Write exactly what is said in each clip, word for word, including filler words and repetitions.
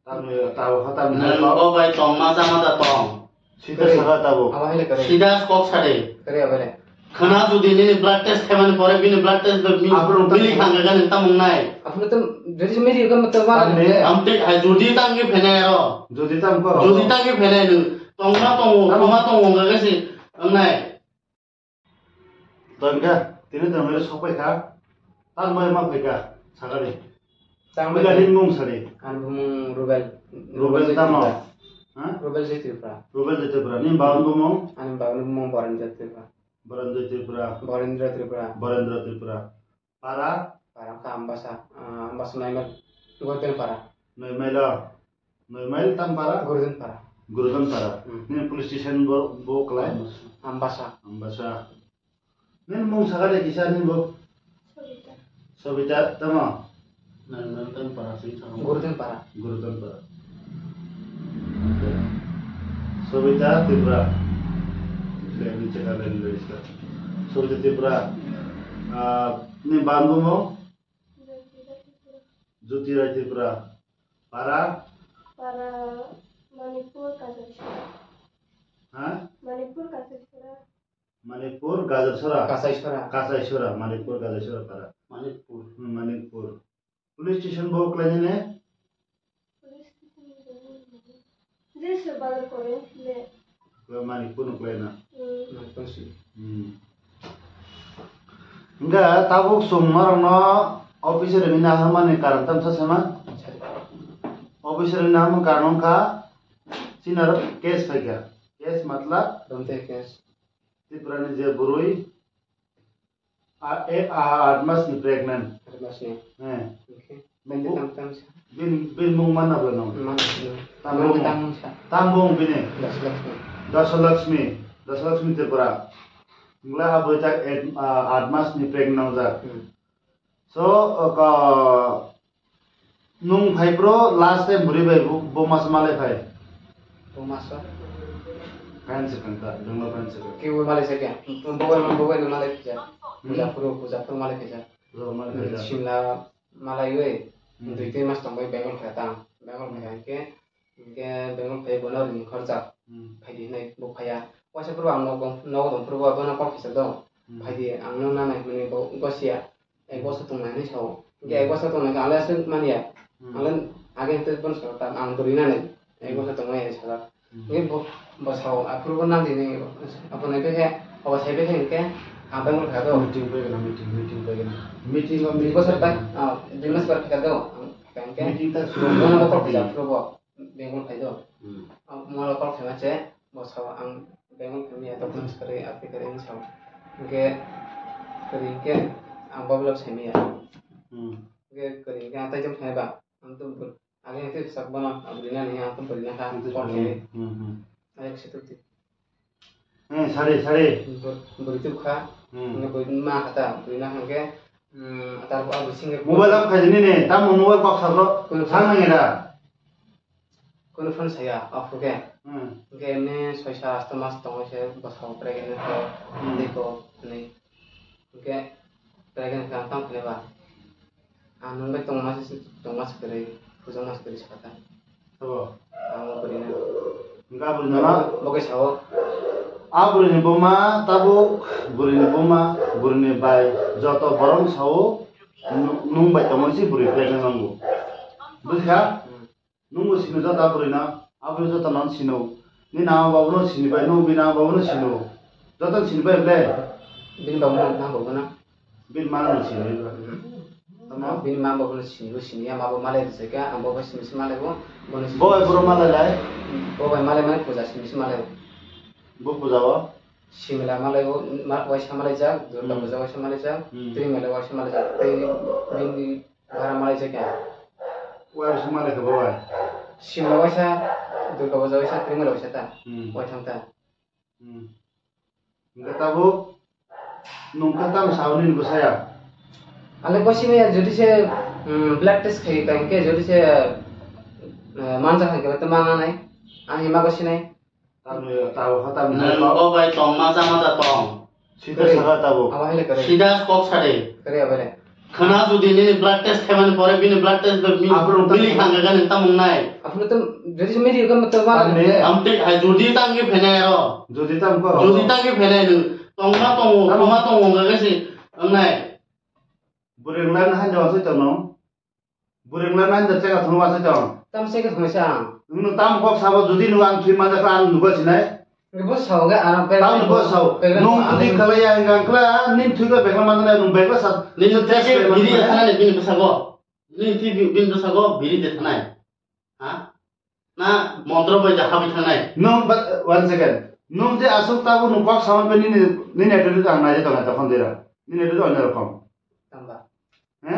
Tamni tabo kha tamni Nang kha. Bo bai tong ma chama da tong. Sida saka tabo. Abo hai le kare. Sida kok sade. Kare abo le. Khana jodi nini blood test khaimani pore bini blood test do mi Aphuru bili tamo. Khanga gani tamung nai. Aphuru tam jodi se meri gam to ba. Tamni. Amte hai jodi tangi phene aro. Jodi tam koro. Jodi tangi phene nung. Tongma tongo, Tamo. Tongma tongo gagasi. Ang nai. Tongkha, tini tongmani sok paikha, tamo ma paikha, sakari. Tamo Buga ni mung sari. Ani bumung Rubel. Rubel tamo? Ha? Rubel J Tripura. Rubel J Tripura. Ni baban bumung? Ani baban bumung Borendra Tripura. Borendra Tripura. Borendra Tripura. Borendra Tripura. Para? Para ka Ambasa, ah, Ambasa Naimel. Goitel para. Naimel. Noi mile tam para? Gurudon para. Gurudon para. Hmm. Ni police station bo, bo klai? Ambasa. Ambasa. Ni mung sakha de kisa ni bo? Sobita. Sobita, tamo? Noi mile tam para sing sakha. Gurudon para. Gurudon para. Sobita Tripura. Le ni cheka le ni le iska. Sobita Tripura. Ah, ni banbo mo? Jyoti Rai Tripura. Para? Para Manipur Kajaisora. Ha? Manipur Kajaisora. Manipur Gajarsora. Kasaisora. Kasaisora, Manipur Gajarsora para. Manipur. Hmm, Manipur. Police station bo klai ne? Police station bo. Je se balo kore ne. Manipur no klai na. Hmm. Manipur si. Hmm. Hingkhe tabuk chwng norokno officer hinwi naharmani karon tamsa se ma? Officer hinwi naharmani karon wngkha chini oro case phaikha. Case matlab? Domte case. Tripura ni je bwrwi a, e, a, aat mas ni pregnant. Aat mas ni. Eh. Okay. Bini, bini mung manna bwrwi no? Manna bwrwi no. Tam bung. Tam bung sa. Tam bung bini. Dashalakshmi. Dashalakshmi. Dashalakshmi Tripura. Wngla abo jak et, ah, aat mas ni pregnant wngjak. Hmm. So, ka, nung phai bro last time bwrwi bai bo, bo mas malai phai. Bo mas o? Fans se kang ta, dungla fans se kang. Ki bo malai se kya? Bo bai, bo bai no malai phai ja. Hmm. Puja phuru, puja phuru malai phai ja. Puja malai phai ja. Simla malaiwi, hmm, dui tin mas tongbai Bengal phai tang. Bengal phai hwnkhe, hwnkhe Bengal phai bono ring khorjak. Hmm. Phaidi hinwi bo phaiya. Waisa phuru ang nogo, nogo tong phuru bo bono kok kisa do. Hmm. Phaidi ang no nanai hinwi bo gosia. Ek bosor tongnai hinwi sao. Hwnkhe ek bosor tongnai khe ang le aswk manya. Hmm. Ang le age hwnkhe bono sao ta ang bwrwi nanai. Ek bosor tongnai hinwi sajak. Hmm. Hwnkhe bo, bo sao, aphuru bo nang di hinwi, abo nai khe, abo sai khe hwnkhe, ang Bangalore kha do. Meeting bai gana, meeting, meeting bai gana. Meeting o dui bosor bai, ah, dui mas bar kha do, ang kha hwnkhe. Meeting ta suru. Bono bo kok kisa aphuru bo Bangalore phai do. Hmm. Ah, mo kok khaima se, bo sao, ang Bangalore phai manya, documents kwrwi, aphi kwrwi hinwi sao. Hwnkhe, kwrwi hwnkhe, ang bo belai sai manya. Hmm. Hwnkhe, kwrwi hwnkhe, ang tai jom phai ba, ang to Age hwnkhe sak bono, bwrwi nani, ang to bwrwi nakha, kok khe. Hmm, hmm. Ayok se tubdi. Eh, sari, sari. Bwrwi tubkha. Hmm. Hwnkhe bwrwi ma kha ta, bwrwi nakha hwnkhe, hmm, atar bo abo singkhe. Mobile off khaidi nini, tamo mobile kok sabro. Kuno phone. Thang nangi da. Kuno phone saya, off khe. Hmm. Hwnkhe emni soi sa asto mas tongo se, bwsao pregnant khe, hmm, tei kok hwnwi. Hwnkhe pregnant khe ang tamo khe ba. Ang nwng bai tongma se, tongma se kwrwi, hujongma se kwrwi sakha ta. Abo? Ang o bwrwi no. Hwnkhe a bwrwi no? Bo khe sao. A bwrwi ni buma, tabuk bwrwi ni buma, bwrwi ni bai, joto borok no sao, nw-, nwng bai tongma se bwrwi pregnant nango. Bujikha? Hmm. Nwng bo sino joto a bwrwi no, a bwrwi joto no sino. Nini ama babu no sini bai, nwng bini ama babu no sino. Joto no sini bai ble? Bini babu no, nang babu no. Bini ma no sini bai ba. Tamo? Bini ma babu no sini bo sini ya, ma bo malai rwchai kha, ang bo bai sini se malai bo, bo no sini. Bo bai bro malai lai? Bo bai malai mani puja sini se malai bo. Bo puja o? Simla malai bo, ma-, waisa malai jak, Durga, hmm, puja waisa malai jak, hmm, Trimela waisa malai jak, tei bini Bara malai se kya? Waisa malai khe bo bai. Simla waisa, Durga puja waisa, Trimela waisa ta. Hmm. Waitham ta. Hmm. Hwnkhe tabuk nwng khe tamo sao nini bwsaya? Ale bo sini ya, jodi se, hmm, blood test khai ta hwnkhe, jodi se, eh, manjak hai khe to mananai. Ani ma bo sinai. Tamni tabo kha tamni. Nang kha. Bo bai tong ma cha ma da tong. Sida saka tabo. Abo hai le kare. Sida kok sade. Kare abo le. Khana jodi nini blood test khaimani pore bini blood test bai mi-, Aphuru to mili thangkha nang tamung nai. Aphuru to jodi se mili kha to ma Tamni. Amte hai jodi tangwi phainai aro. Jodi tangkha. Jodi tangwi phainai nung tongma tongo, Tamo. Tongma tongo hwnkha khe se wngnai. Bwrwi wngla na hanja wasai tongno. Bwrwi wngla na hanja chega thwngma wasai tong. Tam chega thwngsa ang. Nwng tam kok sabo jodi nwng ang thwi manjakha ang nugo sinai. Bo sao ga, ano, Tamo ni bo sao. Nwng jodi khalai ya hingka kla, nin thwi kla bekla manjaknai nwng bekla sa. Nin test test khe biri manjaknai. Thanai bini bwsago. Nin thwi bi-, bini bwsago biri de thanai. Ha? Na montro bai da habai thanai. Nwng ba, one second. Nwng je aswk tabuk nwng kok sama pe nini, nini attitude ang nai tong tong dira. Nini attitude onno rokom. Tamba. He?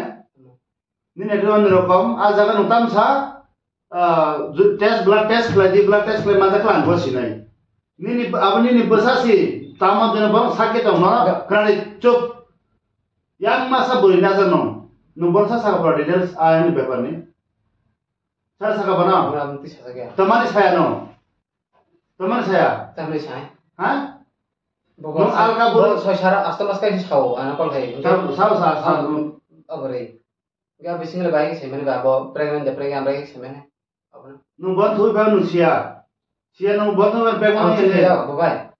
Nini attitude onno rokom. A jaga nwng tamsa, ah, ju-, test, blood test khlai di, blood test khlai manjak khe ang bo sinai. Nini, abo nini bwsa si, tamo dino bang sakhe tong no, Ya. Khnari chup. Yang masa bwrwi najar nwng. Nwng bwsa saka pura details, a, ani bepar ni. Sa saka bana. Bwra mukti sajak ya. Tamani saya no. Tamani saya. Tamani saya. Ha? Bogo Nwng sa-, alka bo bwrwi. Soi sara asta mas kai sao, ana kol hai. Sa, sa, sa, sa. Abore. Ga bising le bai ke semene ba bo pregnant de pregnant bai ke semene. Abone. Nwng bon thui ba nwng sia. Sia nwng bon thui ba bag Ang ma thui sia. Ya, bo bai.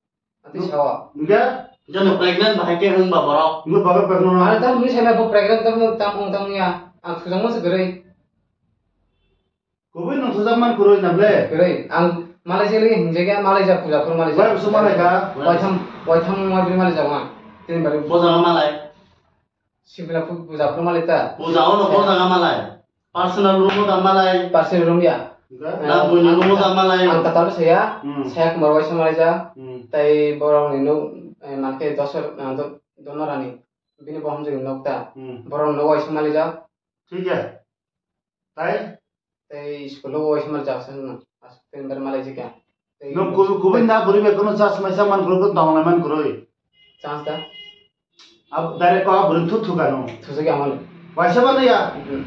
Ati sao. Enggak. Jono pregnant bahai ke hwng ba borok. Nwng ba pregnant. Ani tam ni sai bo pregnant tam tam ong tam ya. Ang thujang mo se gere. Kubui nwng thujak man kwrwi na ble? Kwrwi. Ang Malaysia lagi hingjak ya, Malaysia puja phuru Malaysia. Bai busu malai ka? Waitham, waitham, waitham Malaysia ma. Tini bari. Boja malai. Sibila pu-, puja phuru malai ta. Puja ono boja malai. Personal room da malai. Personal room ya. Enggak. Na buini room da malai. Ang katal saya, Hmm. Saya kemar waisa Malaysia. Hmm. Tai borok ni nuk, eh, manke dosor, eh, do-, donorani. Bini boham jeng nok ta. Hmm. Borok no waisa Malaysia. Thik ya. Tai? Tei school o waisa mal jaksa no. Asuk tei bar malai jika. Tei Nwng kubu-, kubui na bwrwi bai kono chas maisa man kwrwi, kono tong lai man kwrwi. Chance da? Ab-, direct ko abwrwi thu thu kanu. Thusa khe amani. Waisa ba ya. Hmm.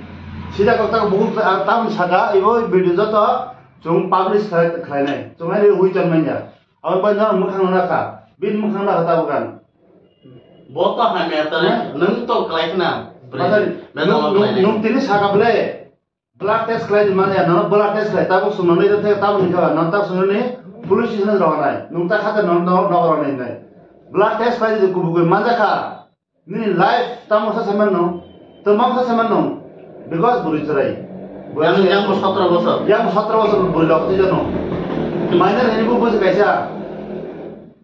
Sida kok tak buku, ah, tam saka, ibo video joto chung publish khlai, khlai nai. Chung ai hui ton manya. Abo bai no mwkhang no nakha. Bin mwkhang nakha tabuk ang. Bo to hamya tare, Hah? Nwng to klai khna. Bre, Mata, be nwng, to nwng, klai nai. Nwng tini saka ble. Blood test khlai di manya, no blood test khlai. Tabuk sung no ni tei tabuk ni kha, no tabuk sung ni police station rok nai. Nwng ta khata no, no, no rok nai nai. Blood test khlai di kubugui manja kha. Nini life tamo sa saman no? Tamo sa saman no? Because bwrwi chwrai. Yang, yang bo sotro bosor. Yang sotro bosor bwrwi lok twi jano. Minor hini bo buji kaisa.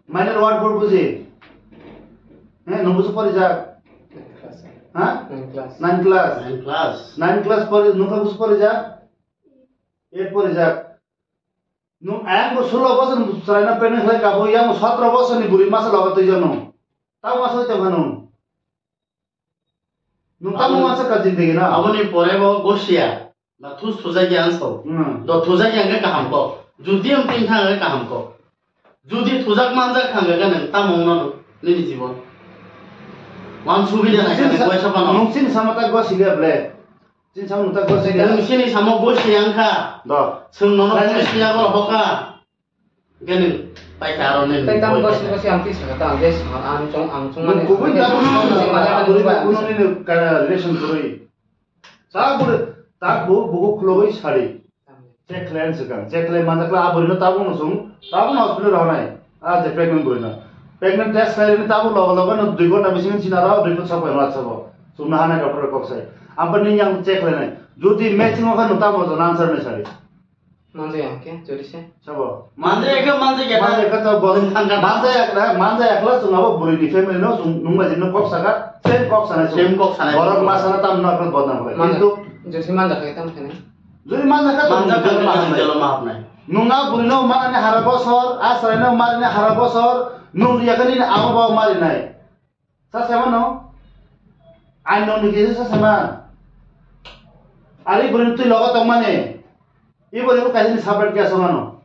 Minor word bo buji. He, no busu pori jak. Nine class. Ha? Nine class. Nine class. Nine class. Nine class pori, no busu pori jak. Eight pori jak. Nwng ayang bo sulo bosor chwraino pregnant khlai kabo, yang sotro bosor ni bwrwi masa logo twi jano. Tamo masa tei phano. Nwng tamo Abo-, masa ka jindagi na. Aboni pore bo gosiya. Na thus thujak ya ang sao. Hmm. Do thujak ya hwnkhe kaham kok. Judi ang tin thang hwnkhe kaham kok. Judi thujak manjak thang hwnkhe nwng tamo wngno nini jibon. Wan subida nai Nwng kha chini sa-, nwng waisa phano. Nwng chini sama ta gosiya ble. Chini samung tak gosi ya. Nwng sini samo gosi yang kha. Do. Chwng nono Nai, nai. Gosi ya go hoka. Gani pai karo ne. Tai tam gosi gosi ang tisa kata ang ges ang chong ang chong Nwng mane. Kubui Ang tam chong mane. Ang buri ba kuno ni ka relation kurui. Sa buri tak bu buku khuloi sari. Check khlai ang swkang, check khlai manjakla a bwrwino tabukno chwng, tabukno hospital rohornai. A je pregnant bwrwino. Pregnant test khlairwni tabuk logo logo no dui ghonta bisingo china rw report sapai ma sabo. Chwngno hanai doctor kok sai. Ampar ni yang check khlainai. Jodi matching wngkha no tabuk jono answer nai sari. Manjaya hwnkhe, jodi se. Sabo. Manjaya khe manjaya khe Manjaya khe to bo-, Nwng thangkha ta. Manjaya khe, manjaya khe chwng abo bwrwini family no chwng nungma jino kok saka, same kok sanai chwng. Same kok sanai Borok chwng. Ma sana tamno khe bodnam khlai. Manjaya. Kintu Jodi manjakha khe tamo khe nai. Jodi manjakha to Manjakha jelo ma hapnai. Jelo ma hapnai. Nwng a bwrwino manani hara bosor, a chwraino manani hara bosor, nwng riya khe nini abo bo marinai. Sa se mano? Ain nwng ni kisa sa se man. Ari bwrwini twi logo tongmani. I bwrwini kaisa ni separate case mano.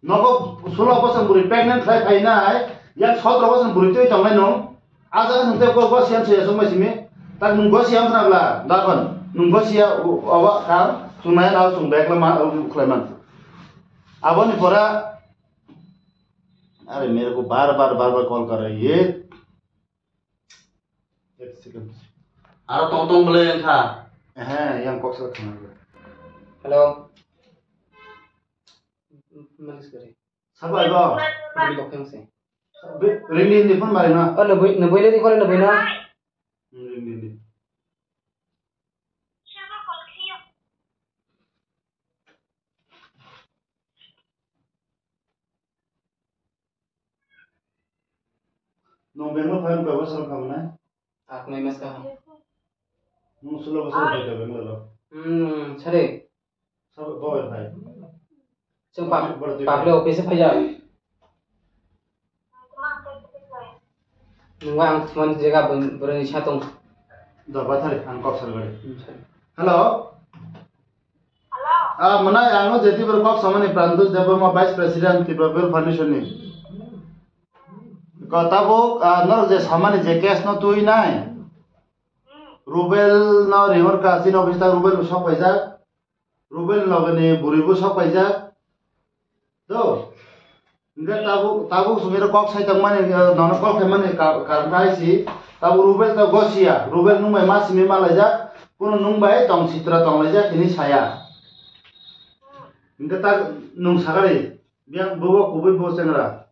Nogo sulo bosor bwrwi pregnant khlai phainai, yang sotro bosor bwrwi twi tongnai nwng. A jaga nwng tei go, gosiya se songma simi. Tak nwng gosiya wngkha nabla, dakon. Nwng gosiya o, owa kam, chwng nai nao chwng bag la ma, o, khlai man. Aboni pora, अरे मेरे को बार बार बार बार कॉल कर रही है। एक second. Aro tong tong bwle wngkha. Ehe, yang kok sa thang. Hello. Manis kari. Sabai bo. Bini bokhe wngse. Rini ni phone bai na. Oh, nabui, nabui le di phone nabui na. Hmm, rini ni. Nwng Bangalore phai koi bosor wngkha mwnai? Atnai mas kaham. Nwng sulo bosor phai kha Bangalore o? Hmm, sare. Sabo bai phai. Chwng pa-, Bor-, bor-, pakle office phai ja. Nwng ang thumani jaga bun-, burani satung. Dorbar thari, ang kok salbari. Hmm, sare. Hello. Hello. Ah, mwnai, ang no J T Bru kok samani Prandu Debbarma, Vice President, Tripura People Foundation ni. Ko tabuk, ah, norok je samani je case no twi nai. Hmm. Rubel no ringor ka, chini office ta Rubel bo sok paijak. Rubel loge ni bwrwi bo sok paijak. Do. Hingke tabuk, tabuk sumira kok sai tongmani, eh, nono kok khaimani ka-, karon kha hai si. Tabuk Rubel to gosiya. Rubel nwng bai ma simi ma laijak. Kunu nwng bai tong sitra tong laijak hini saya. Hingke ta nwng sagari. Biyang bobo kubui bo chengra.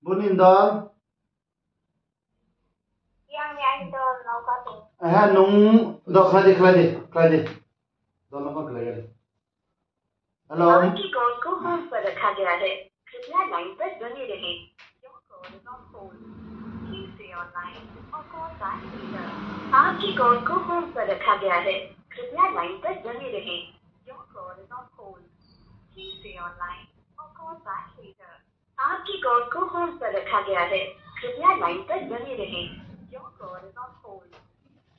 Boni dol? Ehe, nwng do khlai di, khlai di, khlai di. Dol no phone khlai di. Hello. आपकी कॉल को होल्ड पर रखा गया है। कृपया लाइन पर बने रहें। Your call is on hold. Please stay on line or call back later. आपकी कॉल को होल्ड पर रखा गया है। कृपया लाइन पर बने रहें। Your call is on hold. Please stay on line or call back later. आपकी कॉल को होल्ड पर रखा गया है। कृपया लाइन पर बने रहें। Your call is on hold.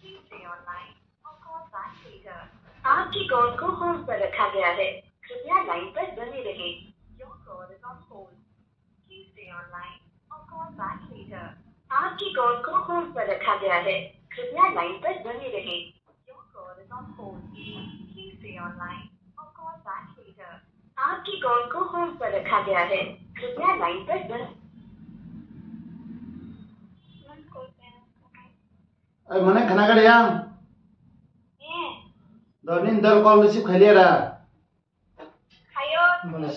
Please stay on line or call back later. आपकी कॉल को होल्ड पर रखा गया है। कृपया लाइन पर बने रहें। Your call is on hold. Please stay on line or call back later. आपकी कॉल को होल्ड पर रखा गया है। कृपया लाइन पर बने रहें। Your call is on hold. Please stay on line or call back later. आपकी कॉल को होल्ड पर रखा गया है। कृपया लाइन पर बने Ai, mane khana gari yang? Eh. Do, nini dol call receive khailiya da? Khayo, nini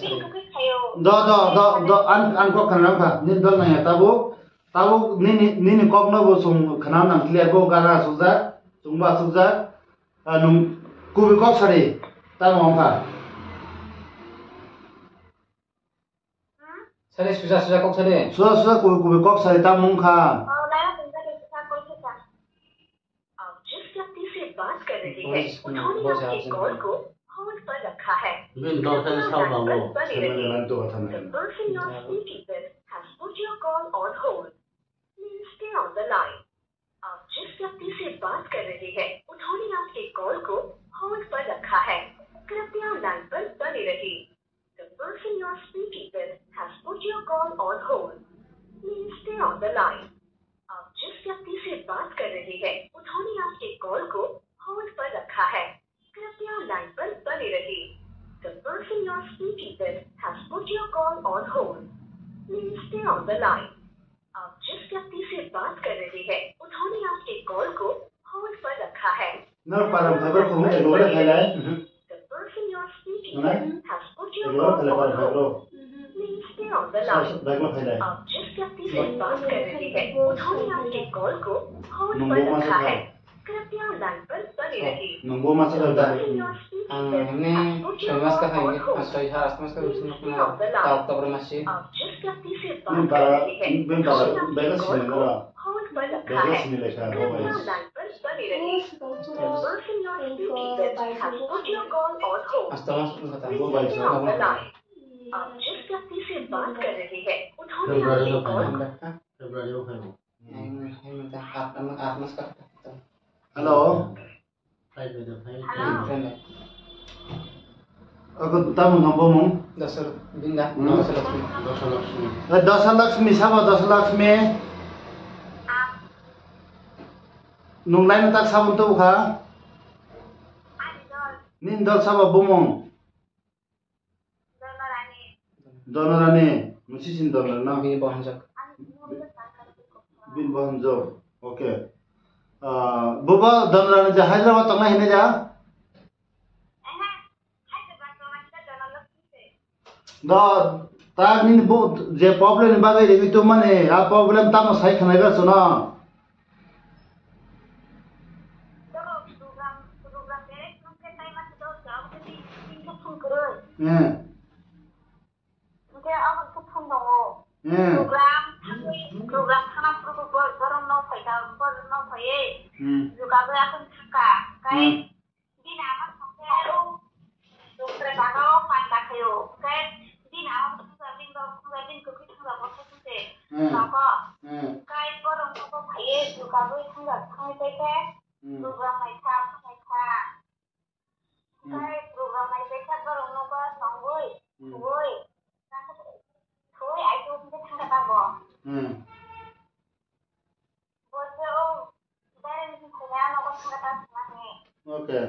khayo. Do, do, do, do, an, an kok khana kha. Nini dol nangya tabuk. Tabuk nini, nini kok no bo sung khana nang clear bo gara asukjak, sung bo asukjak. Ah, nwng kubui kok sari, tamo wngkha? Sari suja suja kok sari. Suja suja kubui kubui kok sari, tamo wngkha? आप जिस व्यक्ति से बात कर रहे हैं, उन्होंने आपके कॉल को होल्ड पर रखा है। Bini dol khe sa ba bo. The person you are speaking with has put your call on hold. Please stay on the line. आप जिस व्यक्ति से बात कर रहे हैं, उन्होंने आपके कॉल को होल्ड पर रखा है। कृपया लाइन पर बने रहिए। The person you are speaking with has put your call on hold. Please stay on the line. आप जिस व्यक्ति से बात कर रहे हैं, उन्होंने आपके कॉल को होल्ड पर रखा है। कृपया लाइन पर बने रहिए। The person you are speaking with has put your call on hold. Please stay on the line. आप जिस व्यक्ति से बात कर रहे हैं, उन्होंने आपके कॉल को होल्ड पर रखा है। Nor param fiber ko hum elora khailai. The person you are speaking with has put your call on hold. Please stay on the line. Back lo khailai. आप जिस व्यक्ति से बात कर रहे हैं, उन्होंने आपके कॉल को होल्ड पर रखा है। कृपया लाइन पर बने रहिए। Nungbo masa kha da. Ang hwnwi soi mas kha khaini, soi ha, ast mas kha soi nok na, tok tok masi. आप जिस व्यक्ति से बात कर रहे हैं, उन्होंने आपके कॉल को होल्ड पर रखा है। कृपया लाइन पर बने रहिए। The person you are speaking with has put your call on hold. Please stay on the line. आप जिस व्यक्ति से बात कर रहे हैं, उन्होंने आपके कॉल को February o phaibo. Hello. Ako tamo no bomung? Dasar binda. Hmm? Dasar Lakshmi. Dasar Lakshmi. Eh, Dasar Lakshmi, sabo Dasar Lakshmi. Nung laino tak sabon tu kha? Nini dol sabo bomung? Donorani. Musi sin donor no? Bini bo hanjak. Bin Bohon Job. Okay. Ah, bubo Dhanrani je Hyderabad tongnai hinwi da? Do, ta nini bo je problem ni bagwi ringwi tongmani, a problem tamo sai khwnai ga chwno. Eh. Hwnkhe abo khe phone tongo. Eh. Program thangwi, program thangna phuru bo-, borok nok phai da, borok nok phaiwi Hmm. jugagwi aswk thangkha. Kai Hmm. bini ama thangkhe o dukre bago panda khaio. Kai bini ama thangkha, bini baba thangkha, bini kwthwi thangkha, bo thangkha se Hmm. nogo. Hmm. Kai borok nogo phaiwi jugagwi thangkha, thangwi tei khe Hmm. program naikha, naikha. Hmm. Tei program bai kaisa borok nogo tongwi, Hmm. thwi, thwi ai tongwi thangkha tamo. Hmm. Bo se o direct ni thangya nogo thangkha ta thangkha. Okay.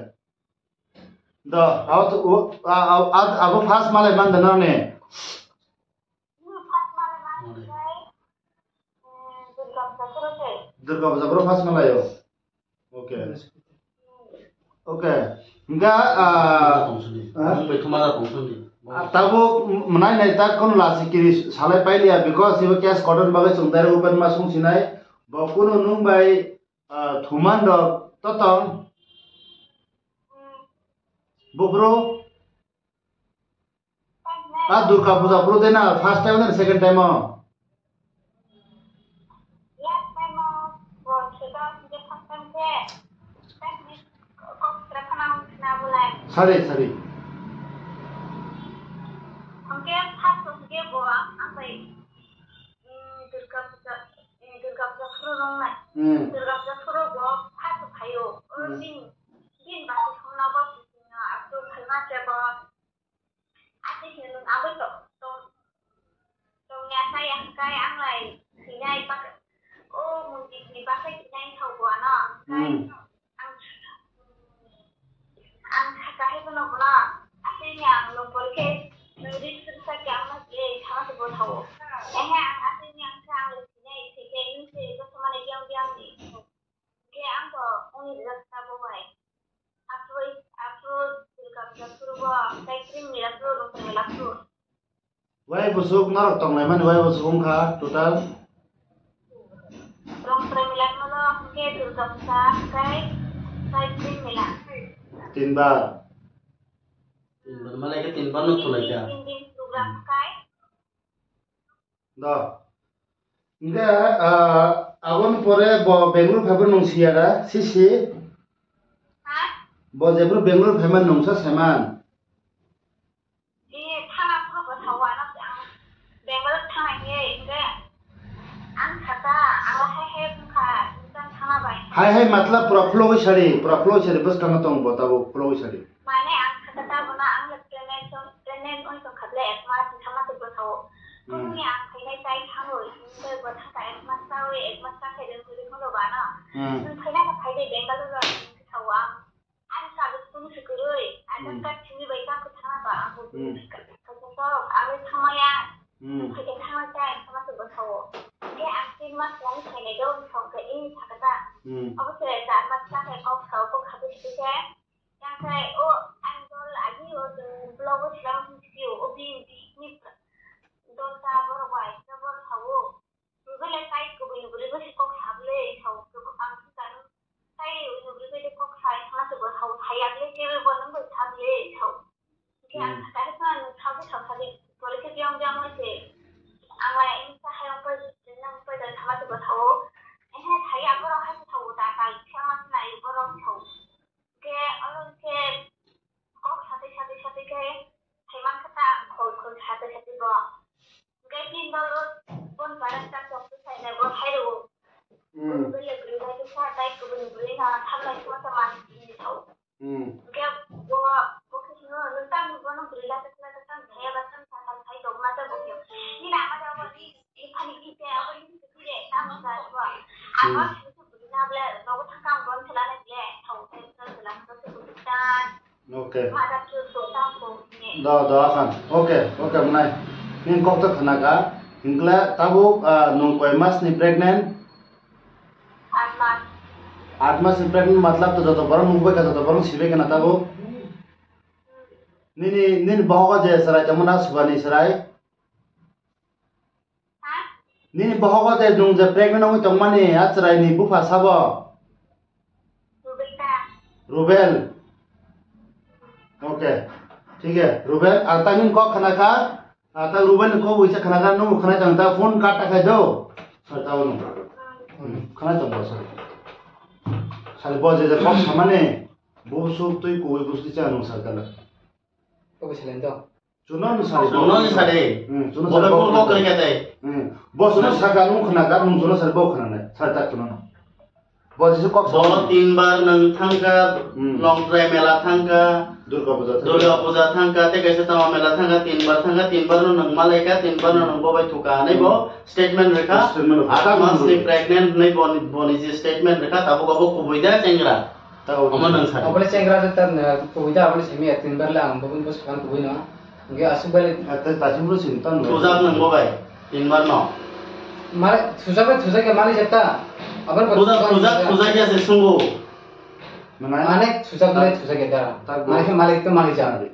Do, abo to, o, a, a, a, abo first malai man da nani? Durga Puja phuru first malaio. Okay. Okay. Hingkha, ah, Tongthokni. Ah? Mung bai thuma da tongthokni. Ah, tabuk m-, mwnai nai tak kono lasi kiri salai pailiya because ibo case cotton bagwi chwng direct open ma sung sinai. Bo kuno nung bai, ah, thuman rok totong. Buphuru. A Durga Puja phuru de na first time na second time o? Last time o, bo seta hingke first time khe, first time ni kok sera khana hwn khna bolai. Sari, sari. Hingke first hingke bo ang, ang bai, mm, Durga Puja, mm, Durga Puja phuru rong nai. Hmm. Durga Puja phuru bo first phaio. O Hmm. din, din ba songna bo, mm, aphuru phaima khe bo. Aswk hinwi nwng aboni to-, to-, tongya kha ya hwnkhe ang lai sinai bak-, o mondir ni bagwi sinai wngkha o ano hwnkhe Hmm. ang, ang sakha hai bono bono aswkni ang nwng porikhe nwng ri swrwngsa khe ang no je thangma se bo thago. Ehe ang aswkni ang khe ang lai sinai thwikhe nwng se joto mane biyang biyang ni. Hingke ang bo wngni rijak tabuk bai. Aphuru, aphuru Durga Puja phuru bo tei Krim Mela phuru, Rongphai Mela phuru. Wai bwswk norok tonglaimani wai bwswk wngkha total? Rongphai Mela phuru hingke Durga Puja tei, tei Krim Mela. Tinbar. Tinbar malai khe tinbar no khulai kha. Tin din program kai. Da. Hingke, ah, aboni pore bo Bangalore phaibo nung siya da, sisi? Ha? Bo jephru Bangalore phaima nungsa saiman. Bini thana phuru bo sao ano ang Bangalore thangna hinwi hingke ang sakha ang hai hai wngkha nungsa thana bai. Hai hai matlab pura flow sari, pura flow sari bwskangno tong bo tabuk flow sari. Mane ang sakha ta bono ang le pregnant song, pregnant oi tong kha ble ek mas ni thangma se bwsao. Hmm. Bumni ang khainai tai thangwi, tei bo thangkha ek mas chawi, ek mas chakhai rwng kwrwi phano bano. Hmm. Nwng khaina no phai de Bangalore o ang nwng sao ang. Ang sabi sung se kwrwi, Aadhaar Hmm. card simi bai kha kwthana ba ang bo Hmm. khaisa sok, ang le thangmaya. Hmm. Nwng khaikhe thangna chai, thangma se bwsao. Khe ang tin mas lang khainai do, wng sao khe, ini sakha ta. Hmm. Obo se char mas chakhai kok sao, kok khabe sidi khe. Yang khai o ang dol agi o chwng vlog o slam thung sio o bini bihik ni dol ta borok bai khe borok sao. Bwbele tai kubui ni bwrwi bai kok sa bwle sao ang khe chano tai ni bwrwi bai kok sai thangna se bo sao sai ya bwle kebo bo nang bai sa bwle sao. Khe ang Hmm. sakha khe nang sao khe sao sa di bole khe biyang biyang bai se ang lai ang sa hai ang pai nang pai da thangna se bo sao. Ehe sai ya borok hai sao da kal khe ma sinai borok sao. Hingke oro hingke kok sathi sathi sathi khe thaiman khe ta khol khol sathi sathi bo. Hingke tin dol o bon barang ta chok tu sai nai bo hai rw. Hmm. Bele bwrwi bai khe sa tai kubun bwrwi na tham lai khe ma ta man ni thau. Hmm. Hingke bo, bo khe sino nung tam ni bono bwrwi la ta la ta tam thaya ba tam sa tam thai dok ma ta bo khe. Ni na ma da bo ni. Okay. Da, da, khan. Okay, okay, mwnai. Nini kok to khna kha. Hinkla tabuk, ah, nwng koi mas ni pregnant? Aat mas ni pregnant matlab to joto borok nukbai kha, joto borok sibai kha na tabuk. Nini, nini bohogo je chwrai tongmani, subani chwrai. Nini bohogo je nwng je pregnant wngwi tongmani, a chwraini bupha sabo? Rubel. Okay. Thik he, Rubel, ang ta nini kok khna kha. Ah, ta Rubel ni kok wisa khna kha, nwng khna tong ta phone kat ta khai do. Sir, ta nwng. Hmm, khna tong ba, sir. Sir, bo je je kok samani, bo su twi kuwi bus ti cha nwng sir kala. Obo salen to. Chuno ni sari. Chuno ni sari. Hmm, chuno Bo sari be bo phone kok khna. Kari kate. Hmm. Bo chuno saka nwng khna kha, nwng chuno sari bo khna nai. Sir, ta chuno. Bo Jisu kok Bo sa. Tin bar nwng thangkha, Hmm. Longtrai mela thangkha, Durga Puja thangkha. Durga Puja thangkha, tei kaisa tama mela thangkha, tin bar thangkha, tin bar no nwng malaikha, tin bar no nwng bobai thukha, hinwi bo statement rwkha. Statement rwkha. Aat mas ni pregnant hinwi boni, boni je statement rwkha, tabuk abo kubui da chengra. Tabuk. Omo nwng sa. Abole chengra ta, kubui da, abole simi ya, tin bar le ang bubun bus kan kubui no. Hingke aswk bai le. Ah, ta-, tachimro sin tang. Thujak nwng bo bai, tin bar no. Mare, thujak bai thujak ya malik jeta. Abar bo Thujak, thujak thujak, thujak ya se sungo. Manai? Mane thujak bai thujak ya da. Tak bo. Mane khe malik to malik jang.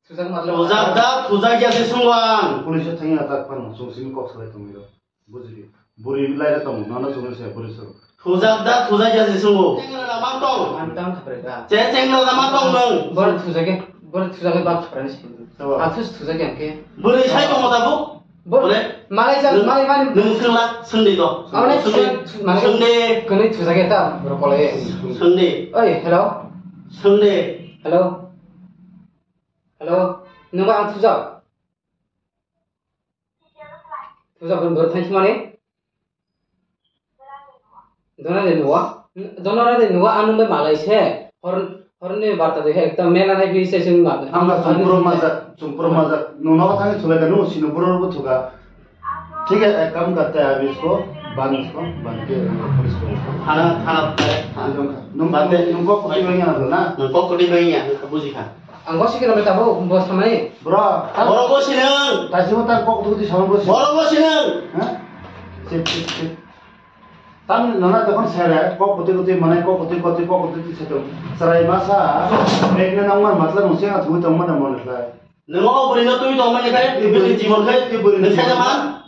Thujak matlab. Thujak da, thujak ya se sungo ang. Police thangya tak pan sung simi kok salai tongiro. Bujidi. Buri lai ra tong, nono chukno se buri chuk. Thujak da, thujak ya se sungo. Chengra da ma tong. Ang tang khapre da. Che chengra da ma tong nung. Bor thujak ya, bor thujak ya bak khapre ni se. Tabo. Ang thus thujak ya ke. Buri sai tong mo tabuk. Bor. Bore. Malai jang, malai mani. Nung sungla, sungdi to. Abone sungdi. Thujak, thujak, mane sungdi. Kene thujak ya ta, bor kole. Sungdi. Oi, hello. Sungdi. Hello. Hello. Nungba ang thujak. Puja bun bor thanchi mani. Dona de nuwa. Dona de nuwa anu me malai se. Hor, hor ne barta de ekta mela nai bi se sing ma. Ang na chumpro maja, chumpro maja. Nung no thani chule ka nu sino bro ro thuka. Thik hai, ek kam karte hai, abhi isko bandh, isko bandh ke police ko. Thana, thana, thana. Nung, nung, nung kok koti bang ya na? Nung kok koti bang ya, buji kha. Ang bo sikhe rw tabo, bo samani. Bro, tam- Boro bo sinang. Taisi mo tam kok tu tu sama bo si. Boro bo sinang. Ha? Sip, sip, sip. Tam nana tokon sere, kok kuti kuti manai, kok kuti kuti, kok kuti kuti seto. Serai masa, pregnant nang man matla nung siang tu tong mana mon lai. Nung o buri no tui tong mani khai, buri jibon khai, buri nung sai man.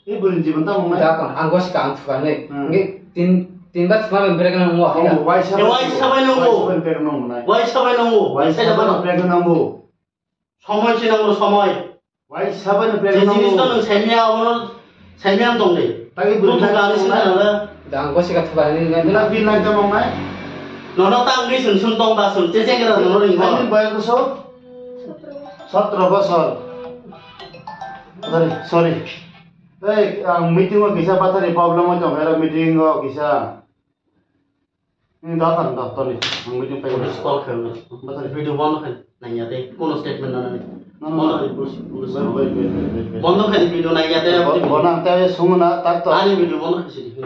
Ni bwrwi ni jibon tamo wngnai? Da kon, ang gosi ka ang thukanai. Hmm. Nge tin, tin bar thuma ben brek nang mo. Tamo waisa bai, waisa bai nang mo. Waisa bai brek nang mo nai. Waisa bai nang mo. Waisa bai brek nang mo. Somoi si nang mo, somoi. Waisa bai brek nang mo. Je jinis to nang saimya, ono saimya tong de. Tagi bwrwi nang mo nai. Da ang gosi ka thukanai nge. Na bin nang tamo nai? Nono tang ni sung sung tong ba sung, che che ngra nono ring. Ani bai ko so? Sotro bosor. Sorry, sorry. Ei, ang meeting o kisa bathari problem oi tong, era meeting o kisa. Ni da kan da toni, ang meeting pai. Police call khe. Bathari. Video bondo khe nangya de, kono statement nana ni. No, no, no. Bondo khe police, police. Wait, wait, wait, wait, wait. Bondo khe video nangya de. Bo-, bono ang tawi sungo na, tak to. Ani video bondo khe sidi.